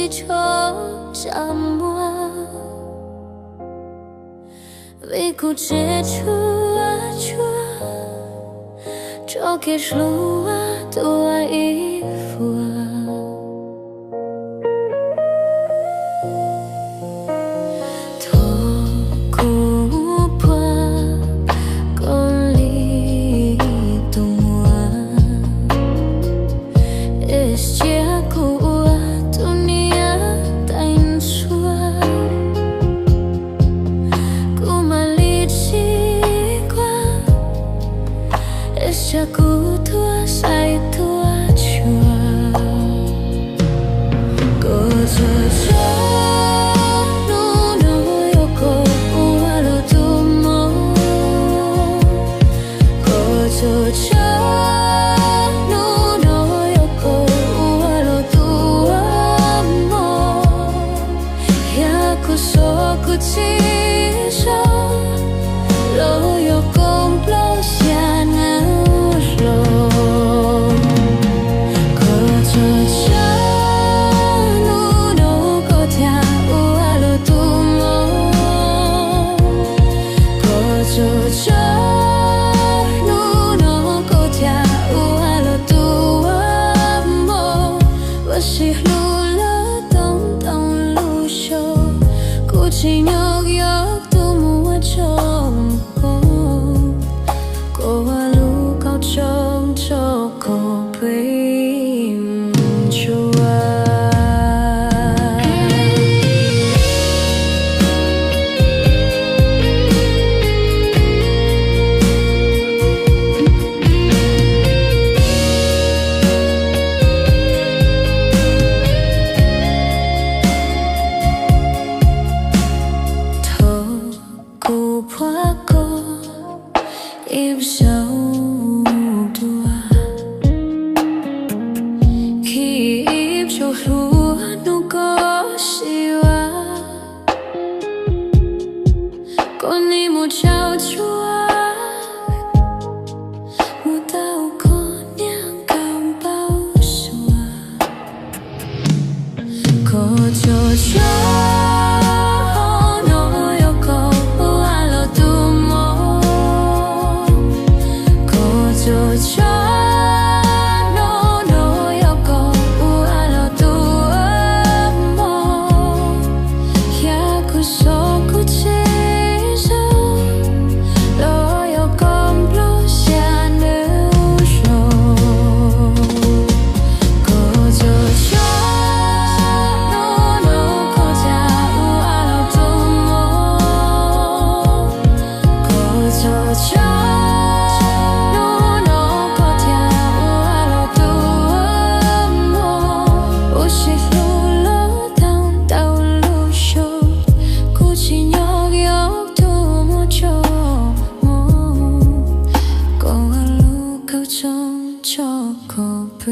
tsho tsa muag, vim kuv tsev tshuav tshuaj, tso kev hlub tua ib vuag. Thaum kuv puag koj li tus muam, es cia kuv ua tus niam tais ntxhua, kuv mam li tsis quaj, es cia kuv tuaj saib tuaj xyuas. Koj txhob tso, hnub no yog koj ua luag tus muam. Koj txhob tso, hnub no yog koj ua luag tus muam. Yog kuv xav kuv tsis zoo, los yog koj nplooj xya neeg hlo. Koj txhob tso, hnub no koj thiaj ua luag tus muam. Koj txhob tso, hnub no koj thiaj ua luag tus muam. Ua si hlub lawm tau ntau lub xyoo, kuv tsim nyog yog tus muam tso moo. Koj ua lub kauj txoog tso koj pw ntsuag. Thaum kuv puag koj ib zaug dua, khi ib zaug hlub hnub koj sib ua, koj nim mus tsaug tsuag, mus tau koj niam nkauj npau suav. Koj txhob tso, hnub no yog koj ua luag tus muam. Koj txhob tso, hnub no yog koj ua luag tus muam. Yog kuv xav kuv tsis zoo, los yog koj nplooj xya neeg hlo. Koj txhob tso, hnub no koj thiaj ua luag tus muam. Koj txhob tso, hnub no koj thiaj ua luag tus muam. Ua si hlub lawm tau ntau lub xyoo, kuv tsim nyog yog tus muam tso moo. Koj ua lub kauj txoog tso koj pw